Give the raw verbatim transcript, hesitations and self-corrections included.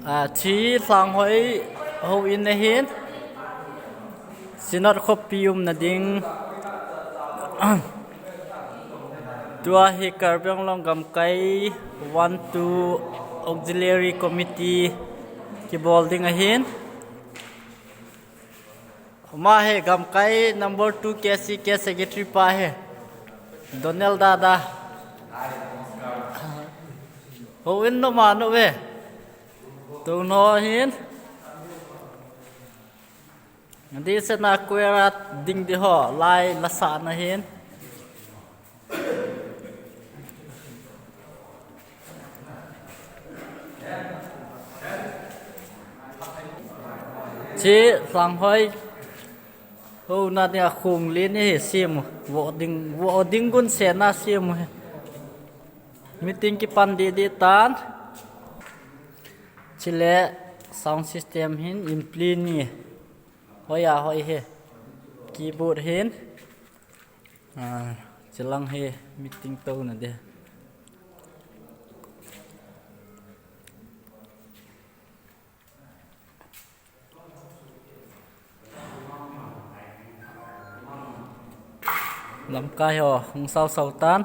A, chi Lhanghoi houin ahin. Synod khopi umna ding. Tua hi Karbi Anglong Gamkai one two Auxiliary Committee kibol ding ahin. Ama hi Gamkai number two K C K secretary pa hi. Donel Dada. Houin nom a nom ve. Tun ho hin. Di sena kuera ding di ho. Lai la sa na hin. Chi Lhanghoi houna ding a khung lin hi simu. Vo ding, vo ding gun sena simu hi. Meeting kipan di di tan. Chile sound system hin impli ni. Hoi a hoi hi. Keyboard hin. A, chilang hi meeting touna di. Lamkai ho hung sau sau tan.